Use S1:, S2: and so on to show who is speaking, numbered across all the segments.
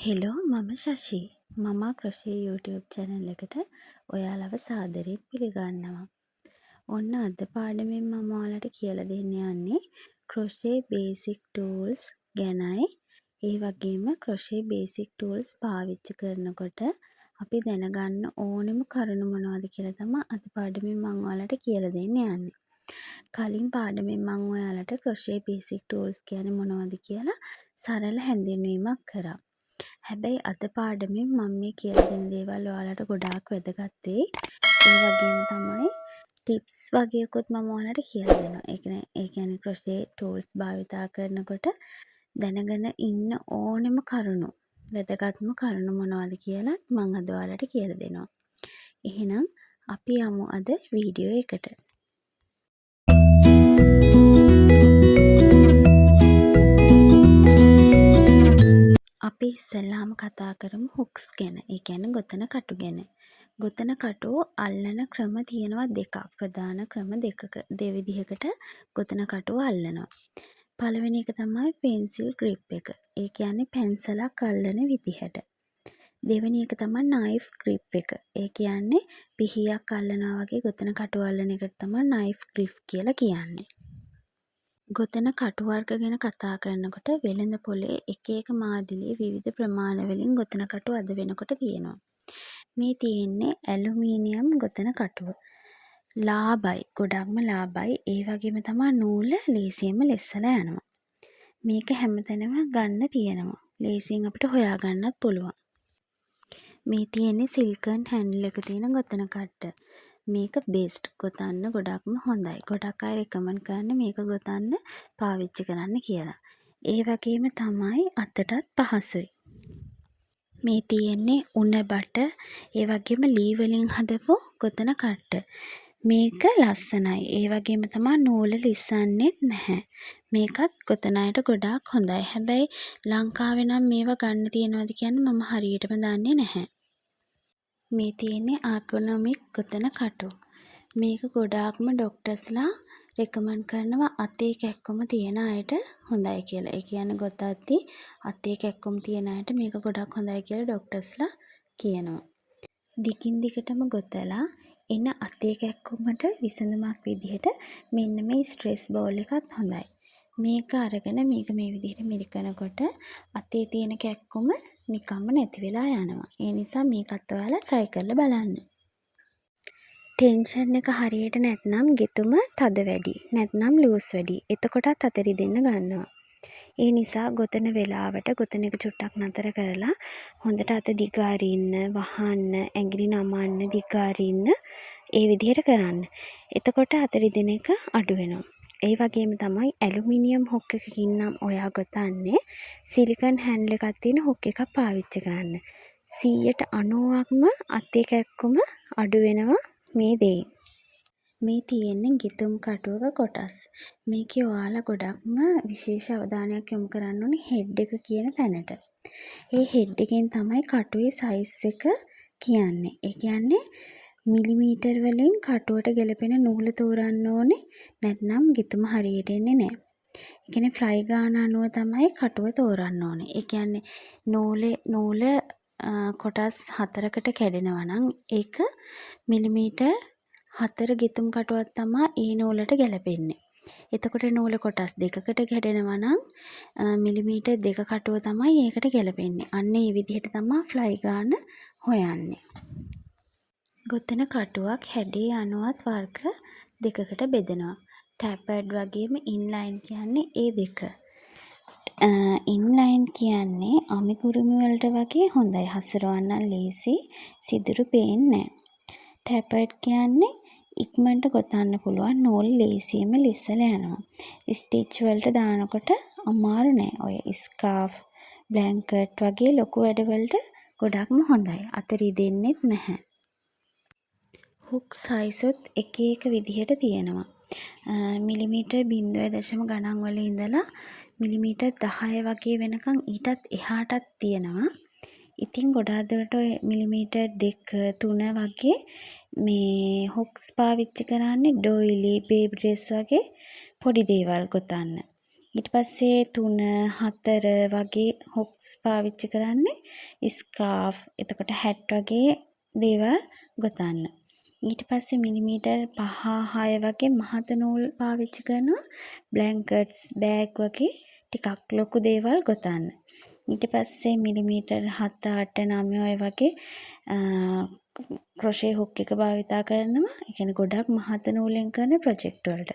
S1: Hello, මම ශශි. මමා crochet YouTube channel එකට ඔයාලව සාදරයෙන් පිළිගන්නවා. ඔන්න අද පාඩමෙන් මම ඔයාලට කියලා දෙන්න යන්නේ ක්‍රොෂේ බේසික් ටූල්ස් ගැනයි. ඒ වගේම ක්‍රොෂේ බේසික් ටූල්ස් පාවිච්චි කරනකොට අපි දැනගන්න ඕනෙම කරුණු මොනවද කියලා තමයි අද පාඩමෙන් මම ඔයාලට කියලා දෙන්න යන්නේ. කලින් පාඩමෙන් මම ඔයාලට ක්‍රොෂේ බේසික් ටූල්ස් කියන්නේ මොනවද කියලා සරල හැඳින්වීමක් කරා. හැබැයි අද පාඩමෙන් මම මේ කියලා දෙන දේවල් ඔයාලට ගොඩාක් වැදගත් වෙයි. ඒ වගේම තමයි ටිප්ස් වගේකුත් මම ඔයාලට කියලා දෙනවා. ඒ කියන්නේ ක්‍රොෂේ ටූල්ස් භාවිතා කරනකොට දැනගෙන ඉන්න ඕනෙම කරුණු, වැදගත්ම කරුණු මොනවද කියලත් මං අද ඔයාලට කියලා දෙනවා. එහෙනම් අපි යමු අද වීඩියෝ එකට. අපි ඉස්සෙල්ලාම කතා කරමු හුක්ස් ගැන. ඒ කියන්නේ ගොතන කටු ගැන. ගොතන කටු අල්ලන ක්‍රම තියෙනවා දෙකක්. ප්‍රධාන ක්‍රම දෙකක දෙවිදිහකට ගොතන කටුව අල්ලනවා. පළවෙනි එක තමයි පෙන්සිල් ග්‍රිප් එක. ඒ කියන්නේ පැන්සලක් අල්ලන විදිහට. දෙවෙනි එක තමයි නයිෆ් ග්‍රිප් එක. ඒ කියන්නේ පිහියක් අල්ලනවා වගේ ගොතන කටුව අල්ලන එකට තමයි නයිෆ් ග්‍රිප් කියලා කියන්නේ. ගොතන කටු වර්ග ගැන කතා කරනකොට වෙළඳ පොලේ එක එක මාදිලියේ විවිධ ප්‍රමාණ වලින් ගොතන කටු අද වෙනකොට තියෙනවා. මේ තියෙන්නේ ඇලුමීනියම් ගොතන කටුව. ලාභයි, ගොඩක්ම ලාභයි. ඒ වගේම තමා නූල ලේසියෙන්ම ලිස්සලා යනවා. මේක හැමතැනම ගන්න තියෙනවා. ලේසියෙන් අපිට හොයාගන්නත් පුළුවන්. මේ තියෙන්නේ සිල්කන් හැන්ඩල් එක තියෙන ගොතන කට්ට. මේක බෙස්ට්, ගොතන්න ගොඩක්ම හොඳයි. ගොඩක් අය රෙකමන්ඩ් කරන්නේ මේක ගොතන්න පාවිච්චි කරන්න කියලා. ඒ වගේම තමයි අතටත් පහසුයි. මේ තියෙන්නේ උණ බට, ඒ වගේම ලී වලින් හදපු ගොතන කට්ට. මේක ලස්සනයි. ඒ වගේම තමා නූල ලිස්සන්නෙත් නැහැ. මේකත් ගොතන අයට ගොඩාක් හොඳයි. හැබැයි ලංකාවේ නම් මේවා ගන්න තියෙනවද කියන්න මම හරියටම දන්නේ නැහැ. මේ තියෙන්නේ ආර්ගොනොමික් ගොතන කටු. මේක ගොඩාක්ම ඩොක්ටර්ස්ලා රෙකමන්ඩ් කරනවා අතේ කැක්කුම තියෙන අයට හොඳයි කියලා. ඒ කියන්නේ ගොතද්දි අතේ කැක්කුම් තියෙන අයට මේක ගොඩක් හොඳයි කියලා ඩොක්ටර්ස්ලා කියනවා. දිගින් දිගටම ගොතලා එන අතේ කැක්කුමට විසඳුමක් විදිහට මෙන්න මේ ස්ට්‍රෙස් බෝල් එකත් හොඳයි. මේක අරගෙන මේක මේ විදිහට මිරිකනකොට අතේ තියෙන කැක්කුම නිකම්ම නැති වෙලා යනවා. ඒ නිසා මේකත් ඔයාලා ට්‍රයි කරලා බලන්න. ටෙන්ෂන් එක හරියට නැත්නම් ගෙතුම තද වැඩි. නැත්නම් ලූස් වැඩි. එතකොටත් අත රිදෙන්න ගන්නවා. ඒ නිසා ගොතන වෙලාවට ගොතන එක චුට්ටක් නතර කරලා හොඳට අත දිග අරින්න, වහන්න, ඇඟිලි නමන්න, දිග අරින්න, ඒ විදිහට කරන්න. එතකොට අත රිදෙන එක අඩු වෙනවා. ඒ වගේම තමයි ඇලුමිනියම් හුක් එකකින් නම් ඔයා ගොතන්නේ සිලිකන් හැන්ඩල් එකක් තියෙන හුක් එකක් පාවිච්චි කරන්න. 90%ක්ම අතේ කැක්කුම අඩු වෙනවා මේ දෙයින්. මේ තියෙන්නේ ගෙතුම් කටුවක කොටස්. මේකේ ඔයාලා ගොඩක්ම විශේෂ අවධානයක් යොමු කරන්න ඕනේ හෙඩ් එක කියන තැනට. ඒ හෙඩ් එකෙන් තමයි කටුවේ සයිස් එක කියන්නේ. ඒ කියන්නේ මිලිමීටර් වලින් කටුවට ගැලපෙන නූල තෝරන්න ඕනේ. නැත්නම් ගෙතුම හරියට එන්නේ නෑ. ඒ කියන්නේ ෆ්ලයි ගාන අනුව තමයි කටුව තෝරන්න ඕනේ. ඒ කියන්නේ නූල කොටස් හතරකට කැඩෙනවා නම් ඒක මිලිමීටර් 4 ගෙතුම් කටුවක් තමා ඒ නූලට ගැලපෙන්නේ. එතකොට නූල කොටස් දෙකකට කැඩෙනවා නම් මිලිමීටර් 2 කටුව තමයි ඒකට ගැලපෙන්නේ. අන්න ඒ විදිහට තමා ෆ්ලයි ගාන හොයන්නේ. ගොතන කටුවක් හැඩය අනුවත් වර්ග දෙකකට බෙදෙනවා. ටැපර්ඩ් වගේම ඉන්ලයින් කියන්නේ ඒ දෙක. ඉන්ලයින් කියන්නේ අමි කුරුමි වලට වගේ හොඳයි. හසුරවන්න ලේසි, සිදුරු පේන්නේ නෑ. ටැපර්ඩ් කියන්නේ ඉක්මනට ගොතන්න පුළුවන්, නූල් ලේසියෙන්ම ලිස්සලා යනවා. ස්ටිච් වලට දානකොට අමාරු නෑ. ඔය ස්කාෆ්, බ්ලැන්කට් වගේ ලොකු වැඩවලට ගොඩක්ම හොඳයි. අත රිදෙන්නෙත් නැහැ. හුක් සයිසුත් එක එක විදිහට තියෙනවා. මිලිමීටර් බිංදුවයි දශම ගණන් වල ඉඳලා මිලිමීටර් 10 වගේ වෙනකන් ඊටත් එහාටත් තියෙනවා. ඉතින් ගොඩාක් දුරට ඔය මිලිමීටර් 2, 3 වගේ මේ හුක්ස් පාවිච්චි කරන්නේ ඩොයිලි, බේබි ඩ්‍රෙස් වගේ පොඩි දේවල් ගොතන්න. ඊට පස්සේ 3, 4 වගේ හුක්ස් පාවිච්චි කරන්නේ ස්කාෆ්, එතකොට හැට් වගේ දේවල් ගොතන්න. ඊට පස්සේ මිලිමීටර් 5, 6 වගේ මහත නූල් පාවිච්චි කරනවා බ්ලැන්කට්ස්, බෑග් වගේ ටිකක් ලොකු දේවල් ගොතන්න. ඊට පස්සේ මිලිමීටර් 7, 8, 9 ඔය වගේ ක්‍රොෂේ හුක් එක භාවිතා කරනවා. ඒ කියන්නේ ගොඩක් මහත නූලෙන් කරන ප්‍රොජෙක්ට් වලට.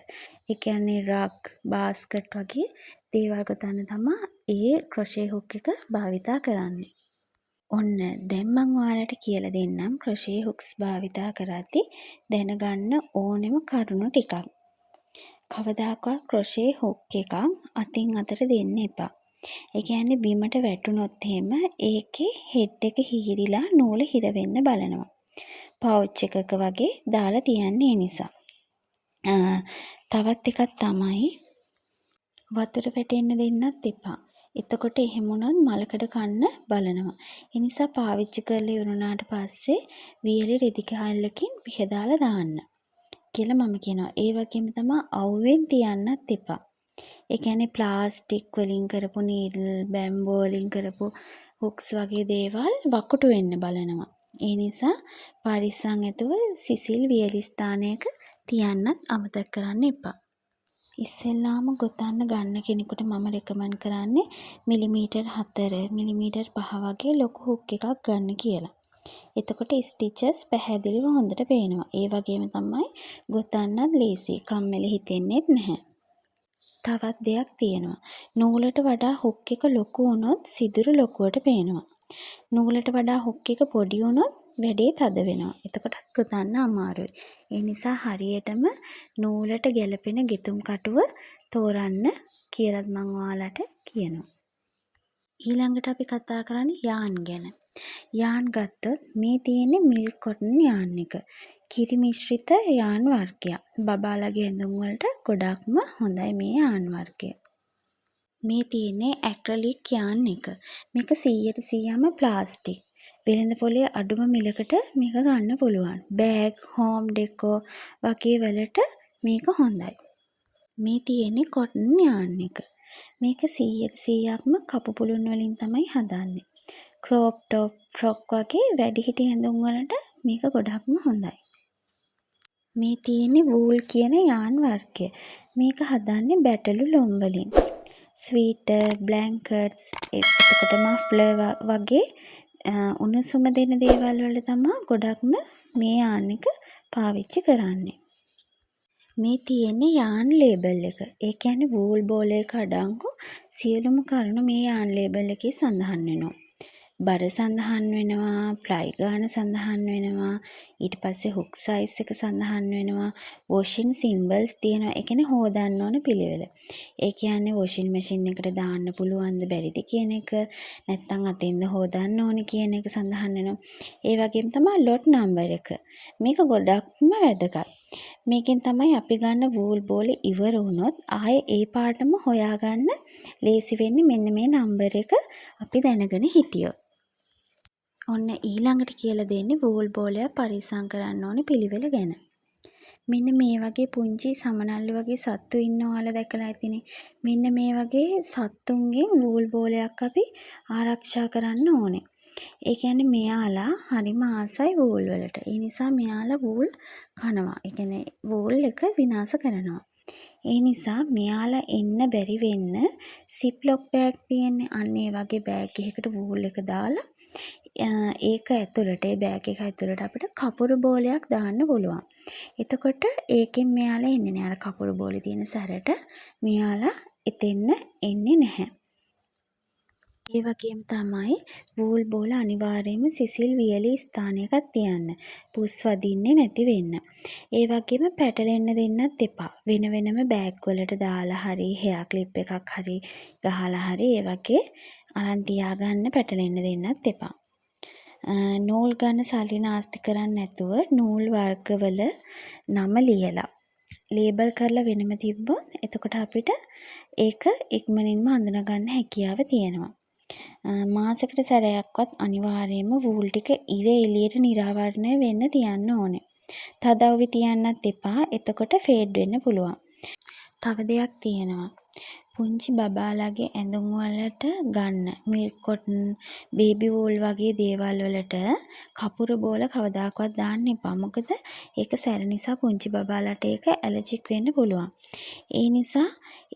S1: ඒ කියන්නේ රග්, බාස්කට් වගේ දේවල් ගොතන්න තමා ඒ ක්‍රොෂේ හුක් එක භාවිතා කරන්නේ. ඔන්න දැන් මං ඔයාලට කියලා දෙන්නම් ක්‍රොෂේ හුක්ස් භාවිතා කරද්දි දැනගන්න ඕනෙම කරුණු ටිකක්. කවදාකවත් ක්‍රොෂේ හුක් එකක් අතින් අතට දෙන්න එපා. ඒ කියන්නේ බිමට වැටුනොත් එහෙම ඒකේ හෙඩ් එක හීරිලා නූල හිර වෙන්න බලනවා. පවුච් එකක වගේ දාලා තියන්න ඒ නිසා. තවත් එකක් තමයි, වතුර වැටෙන්න දෙන්නත් එපා. එතකොට එහෙම වුණොත් මලකඩ කන්න බලනවා. ඒ නිසා පාවිච්චි කරලා ඉවර වුණාට පස්සේ වියලි රෙදි කෑල්ලකින් පිහදාලා දාන්න කියලා මම කියනවා. ඒ වගේම තමා අව්වෙන් තියන්නත් එපා. ඒ කියන්නේ ප්ලාස්ටික් වලින් කරපු නීඩල්, බැම්බෝ වලින් කරපු හුක්ස් වගේ දේවල් වකුටු වෙන්න බලනවා. ඒ නිසා පරිස්සම් ඇතුව සිසිල් වියලි ස්ථානයක තියන්නත් අමතක කරන්න එපා. ඉස්සෙල්ලාම ගොතන්න ගන්න කෙනෙකුට මම රෙකමන්ඩ් කරන්නේ මිලිමීටර් 4, මිලිමීටර් 5 වගේ ලොකු හුක් එකක් ගන්න කියලා. එතකොට ස්ටිචස් පැහැදිලිව හොඳට පේනවා. ඒ වගේම තමයි ගොතන්නත් ලේසියි. කම්මැලි හිතෙන්නෙත් නැහැ. තවත් දෙයක් තියෙනවා. නූලට වඩා හුක් එක ලොකු වුණොත් සිදුර ලොකුවට පේනවා. නූලට වඩා හුක් එක පොඩි වුණොත් වැඩේ තද වෙනවා. එතකොටත් ගොතන්න අමාරුයි. ඒ නිසා හරියටම නූලට ගැලපෙන ගෙතුම් කටුව තෝරන්න කියලත් මං ඔයාලට කියනවා. ඊළඟට අපි කතා කරන්නේ යාන් ගැන. යාන් ගත්තොත් මේ තියෙන්නේ මිල්ක් කොටන් යාන් එක. කිරි මිශ්‍රිත යාන් වර්ගයක්. බබාලගේ ඇඳුම් වලට ගොඩක්ම හොඳයි මේ යාන් වර්ගය. මේ තියෙන්නේ ඇක්‍රලික් යාන් එක. මේක 100ට 100ක්ම ප්ලාස්ටික්. වෙළඳ පොලේ අඩුම මිලකට මේක ගන්න පුළුවන්. බෑග්, හෝම් ඩෙකෝ වගේ වලට මේක හොඳයි. මේ තියෙන්නේ කොටන් යාන් එක. මේක 100ට 100ක්ම කපු පුළුන් වලින් තමයි හදන්නේ. ක්‍රොප් ටොප්, ෆ්‍රොක් වගේ වැඩිහිටි ඇඳුම් වලට මේක ගොඩක්ම හොඳයි. මේ තියෙන්නේ වූල් කියන යාන් වර්ගය. මේක හදන්නේ බැටළු ලොම් වලින්. ස්වීටර්, බ්ලැන්කට්ස්, එතකොට මෆ්ලර් වගේ උණුසුම දෙන දේවල් වලට තමා ගොඩක්ම මේ යාන් එක පාවිච්චි කරන්නේ. මේ තියෙන්නේ යාන් ලේබල් එක. ඒ කියන්නේ වූල් බෝලයක අඩංගු සියලුම කරුණු මේ යාන් ලේබල් එකේ සඳහන් වෙනවා. බර සඳහන් වෙනවා, ප්ලයි ගාන සඳහන් වෙනවා, ඊට පස්සේ හුක් සයිස් එක සඳහන් වෙනවා, වොෂින් සිම්බල්ස් තියෙනවා. ඒ කියන්නේ හෝදන්න ඕන පිළිවෙල. ඒ කියන්නේ වොෂින් මැෂින් එකට දාන්න පුළුවන්ද බැරිද කියන එක, නැත්නම් අතින්ද හෝදන්න ඕනේ කියන එක සඳහන් වෙනවා. ඒ වගේම තමයි ලොට් නම්බර් එක. මේක ගොඩක්ම වැදගත්. මේකෙන් තමයි අපි ගන්න වූල් බෝලේ ඉවර වුණොත් ආයේ ඒ පාටම හොයාගන්න ලේසි වෙන්නේ, මෙන්න මේ නම්බර් එක අපි දැනගෙන හිටියොත්. ඔන්න ඊළඟට කියලා දෙන්නේ වූල් බෝලයක් පරිස්සම් කරන්න ඕන පිළිවෙල ගැන. මෙන්න මේ වගේ පුංචි සමනල්ලු වගේ සත්තු ඉන්න ඔයාලා දැකලා ඇතිනේ. මෙන්න මේ වගේ සත්තුන්ගෙන් වූල් බෝලයක් අපි ආරක්ෂා කරන්න ඕනේ. ඒ කියන්නේ මෙයාලා හරිම ආසයි වූල් වලට. ඒ නිසා මෙයාලා වූල් කනවා. ඒ කියන්නේ වූල් එක විනාශ කරනවා. ඒ නිසා මෙයාලා එන්න බැරි වෙන්න සිප්ලොක් බෑග් තියෙන්නේ. අන්න ඒ වගේ බෑග් එකකට වූල් එක දාලා ඒක ඇතුළට, ඒ බෑග් එක ඇතුළට අපිට කපුරු බෝලයක් දාන්න පුළුවන්. එතකොට ඒකෙන් මෙයාලා එන්නේ නෑ. අර කපුරු බෝලේ තියෙන සැරට මෙයාලා එතෙන්න එන්නේ නැහැ. ඒ වගේම තමයි වූල් බෝල අනිවාර්යයෙන්ම සිසිල් වියලි ස්ථානයක තියන්න, පුස් වදින්නේ නැති වෙන්න. ඒ වගේම පැටලෙන්න දෙන්නත් එපා. වෙන වෙනම බෑග් වලට දාලා හරි, හෙයා ක්ලිප් එකක් හරි ගහලා හරි ඒ වගේ අරන් තියාගන්න, පැටලෙන්න දෙන්නත් එපා. නූල් ගන්න සල්ලි නාස්ති කරන්නේ නැතුව නූල් වර්ගවල නම ලියලා ලේබල් කරලා වෙනම තිබ්බොත් එතකොට අපිට ඒක ඉක්මනින්ම අඳුනගන්න හැකියාව තියෙනවා. මාසෙකට සැරයක්වත් අනිවාර්යයෙන්ම වූල් ටික ඉර එළියට නිරාවරණය වෙන්න තියන්න ඕනේ. තද අව්වේ තියන්නත් එපා. එතකොට ෆේඩ් වෙන්න පුළුවන්. තව දෙයක් තියෙනවා. පුංචි බබාලගේ ඇඳුම් වලට ගන්න මිල්ක් කොටන්, බේබි වූල් වගේ දේවල් වලට කපුර බෝල කවදාකවත් දාන්න එපා. මොකද ඒක සැර නිසා පුංචි බබාලට ඒක ඇලර්ජික් වෙන්න පුළුවන්. ඒ නිසා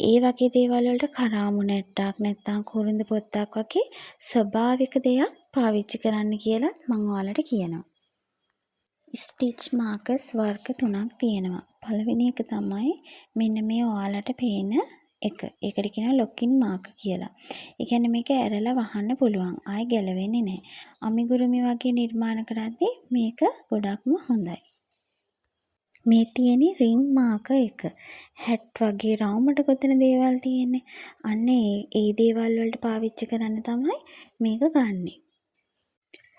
S1: ඒ වගේ දේවල් වලට කරාමු නැට්ටක් නැත්නම් කුරුඳු පොත්තක් වගේ ස්වභාවික දෙයක් පාවිච්චි කරන්න කියලා මං ඔයාලට කියනවා. ස්ටිච් මාකර්ස් වර්ග තුනක් තියෙනවා. පළවෙනි එක තමයි මෙන්න මේ ඔයාලට පේන එක. ඒකට කියනවා ලොකින් මාකර් කියලා. ඒ කියන්නේ මේක ඇරලා වහන්න පුළුවන්. ආයෙ ගැලවෙන්නේ නෑ. අමිගුරුමි වගේ නිර්මාණ කරද්දි මේක ගොඩක්ම හොඳයි. මේ තියෙන්නේ රින්ග් මාකර් එක. හැට් වගේ රවුමට ගොතන දේවල් තියෙන්නේ. අන්න ඒ ඒ දේවල් වලට පාවිච්චි කරන්න තමයි මේක ගන්නෙ.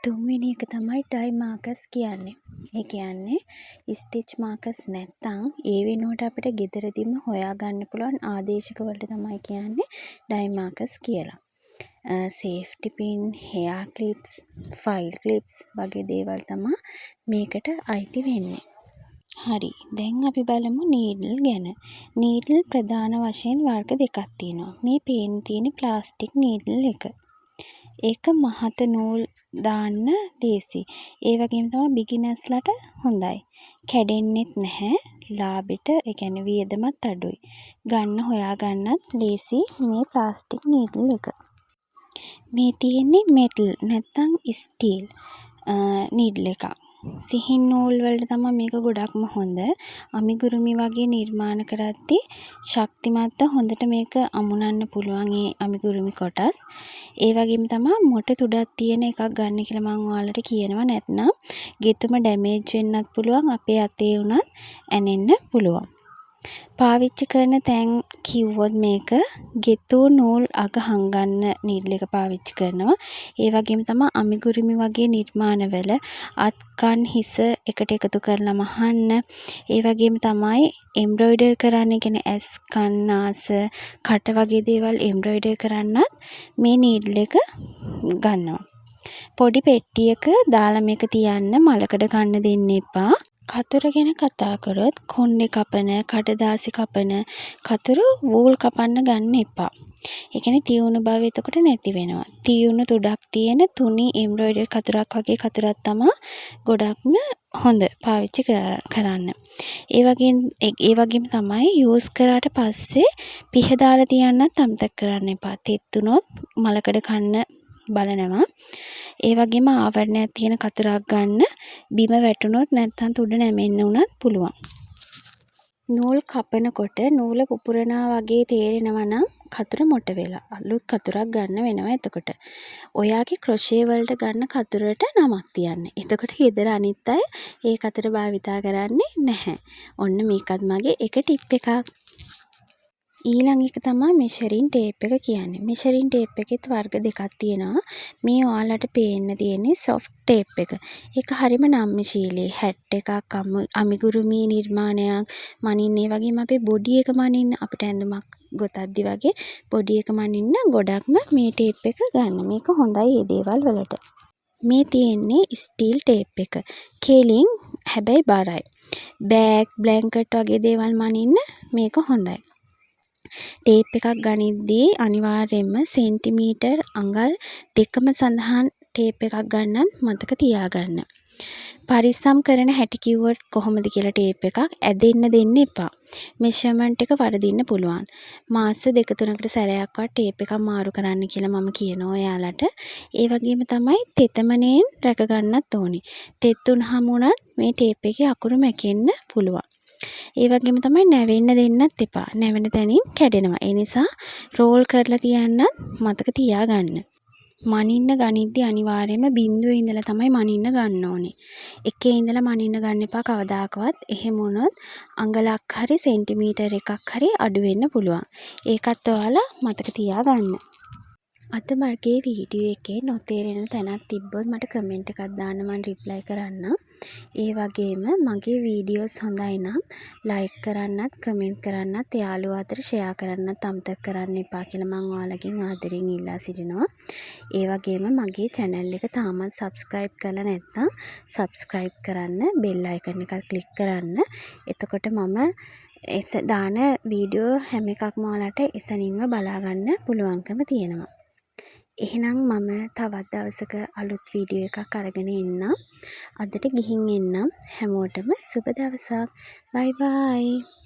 S1: තුන්වෙනි එක තමයි ඩයි මාකර්ස් කියන්නේ. ඒ කියන්නේ ස්ටිච් මාකර්ස් නැත්තම් ඒ වෙනුවට අපිට ගෙදරදිම හොයාගන්න පුළුවන් ආදේශක වලට තමයි කියන්නේ ඩයි මාකර්ස් කියලා. සේෆ්ටි පින්, හෙයා ක්ලිප්ස්, ෆයිල් ක්ලිප්ස් වගේ දේවල් තමා මේකට අයිති වෙන්නේ. හරි, දැන් අපි බලමු නීඩල් ගැන. නීඩල් ප්‍රධාන වශයෙන් වර්ග දෙකක් තියෙනවා. මේ පේන්න තියෙන ප්ලාස්ටික් නීඩල් එක. ඒක මහත නූල් දාන්න ලේසි. ඒ වගේම තමයි බිගිනර්ස්ලට හොඳයි. කැඩෙන්නෙත් නැහැ. ලාභෙට, ඒ කියන්නේ වියදමත් අඩුයි. ගන්න හොයාගන්නත් ලේසි මේ ප්ලාස්ටික් නීඩල් එක. මේ තියෙන්නේ මෙටල් නැත්තම් ස්ටීල් නීඩල් එකක්. සිහින් නූල් වලට තමා මේක ගොඩක්ම හොඳ. අමිගුරුමි වගේ නිර්මාණ කරද්දි ශක්තිමත්ව හොඳට මේක අමුණන්න පුළුවන් ඒ අමිගුරුමි කොටස්. ඒ වගේම තමා මොට තුඩක් තියෙන එකක් ගන්න කියලා මං ඔයාලට කියනවා. නැත්නම් ගෙතුම ඩැමේජ් වෙන්නත් පුළුවන්, අපේ අතේ වුණත් ඇනෙන්න පුළුවන්. පාවිච්චි කරන තැන් කිව්වොත් මේක ගෙතූ නූල් අග හංගන්න නීඩල් එක පාවිච්චි කරනවා. ඒ වගේම තමා අමිගුරුමි වගේ නිර්මාණවල අත්, කන්, හිස එකට එකතු කරලා මහන්න. ඒ වගේම තමයි එම්බ්‍රොයිඩර් කරන්න. ඒ කියන්නේ ඇස්, කන්, නාස, කට වගේ දේවල් එම්බ්‍රොයිඩර් කරන්නත් මේ නීඩල් එක ගන්නවා. පොඩි පෙට්ටියක දාලා මේක තියන්න, මලකඩ කන්න දෙන්න එපා. කතුර ගැන කතා කරොත් කොණ්ඩෙ කපන, කඩදාසි කපන කතුරු වූල් කපන්න ගන්න එපා. ඒ කියන්නේ තියුණු බව එතකොට නැති වෙනවා. තියුණු තුඩක් තියෙන තුනී එම්බ්‍රොයිඩර් කතුරක් වගේ කතුරක් තමා ගොඩක්ම හොඳ පාවිච්චි කරන්න. ඒ වගේම තමයි යූස් කරාට පස්සේ පිහ දාලා තියන්නත් අමතක කරන්න එපා. තෙත් වුණොත් මලකඩ කන්න බලනවා. ඒ වගේම ආවරණයක් තියෙන කතුරක් ගන්න. බිම වැටුණොත් නැත්තම් තුඩ නැමෙන්න වුණත් පුළුවන්. නූල් කපනකොට නූල පුපුරනවා වගේ තේරෙනවා නම් කතුර මොට වෙලා. අලුත් කතුරක් ගන්න වෙනවා එතකොට. ඔයාගේ ක්‍රොෂේ වලට ගන්න කතුරට නමක් තියන්න. එතකොට ගෙදර අනිත් අය ඒ කතුර භාවිතා කරන්නේ නැහැ. ඔන්න මේකත් මගේ එක ටිප් එකක්. ඊළඟ එක තමා මෙෂරින් ටේප් එක කියන්නේ. මෙෂරින් ටේප් එකෙත් වර්ග දෙකක් තියෙනවා. මේ ඔයාලට පේන්න තියෙන්නේ සොෆ්ට් ටේප් එක. ඒක හරිම නම්‍යශීලී. හැට් එකක්, අමිගුරුමි නිර්මාණයක් මනින්න, ඒ වගේම අපේ බොඩි එක මනින්න, අපිට ඇඳුමක් ගොතද්දි වගේ බොඩි එක මනින්න ගොඩක්ම මේ ටේප් එක ගන්න. මේක හොඳයි ඒ දේවල් වලට. මේ තියෙන්නේ ස්ටීල් ටේප් එක. කෙලින්, හැබැයි බරයි. බෑග්, බ්ලැන්කට් වගේ දේවල් මනින්න මේක හොඳයි. ටේප් එකක් ගනිද්දී අනිවාර්යෙන්ම සෙන්ටිමීටර්, අඟල් දෙකම සඳහන් ටේප් එකක් ගන්නත් මතක තියාගන්න. පරිස්සම් කරන හැටි කිව්වොත් කොහොමද කියලා, ටේප් එකක් ඇදෙන්න දෙන්න එපා. මෙෂර්මන්ට් එක වරදින්න පුළුවන්. මාස දෙක තුනකට සැරයක්වත් ටේප් එකක් මාරු කරන්න කියලා මම කියනවා ඔයාලට. ඒ වගේම තමයි තෙතමනයෙන් රැක ගන්නත් ඕනේ. තෙත් වුණාම වුණත් මේ ටේප් එකේ අකුරු මැකෙන්න පුළුවන්. ඒ වගේම තමයි නැවෙන්න දෙන්නත් එපා. නැවෙන තැනින් කැඩෙනවා. ඒ නිසා රෝල් කරලා තියන්නත් මතක තියාගන්න. මනින්න ගනිද්දි අනිවාර්යයෙන්ම බිංදුවේ ඉඳලා තමයි මනින්න ගන්න ඕනේ. එකේ ඉඳලා මනින්න ගන්න එපා කවදාකවත්. එහෙම වුණොත් අඟලක් හරි සෙන්ටිමීටර් එකක් හරි අඩු වෙන්න පුළුවන්. ඒකත් ඔයාලා මතක තියාගන්න. අද මගේ වීඩියෝ එකේ නොතේරෙන තැනක් තිබ්බොත් මට කමෙන්ට් එකක් දාන්න, මං රිප්ලයි කරන්නම්. ඒ වගේම මගේ වීඩියෝස් හොඳයි නම් ලයික් කරන්නත්, කමෙන්ට් කරන්නත්, යාළුවෝ අතර ෂෙයා කරන්නත් අමතක කරන්න එපා කියලා මං ඔයාලගෙන් ආදරෙන් ඉල්ලා සිටිනවා. ඒ වගේම මගේ චැනල් එක තාමත් සබ්ස්ක්‍රයිබ් කරලා නැත්නම් සබ්ස්ක්‍රයිබ් කරන්න, බෙල් අයිකන් එකත් ක්ලික් කරන්න. එතකොට මම දාන වීඩියෝ හැම එකක්ම ඔයාලට එසැනින්ම බලා ගන්න පුළුවන්කම තියෙනවා. එහෙනම් මම තවත් දවසක අලුත් වීඩියෝ එකක් අරගෙන එන්නම්. අදට ගිහින් එන්නම්. හැමෝටම සුබ දවසක්. බයි බයි.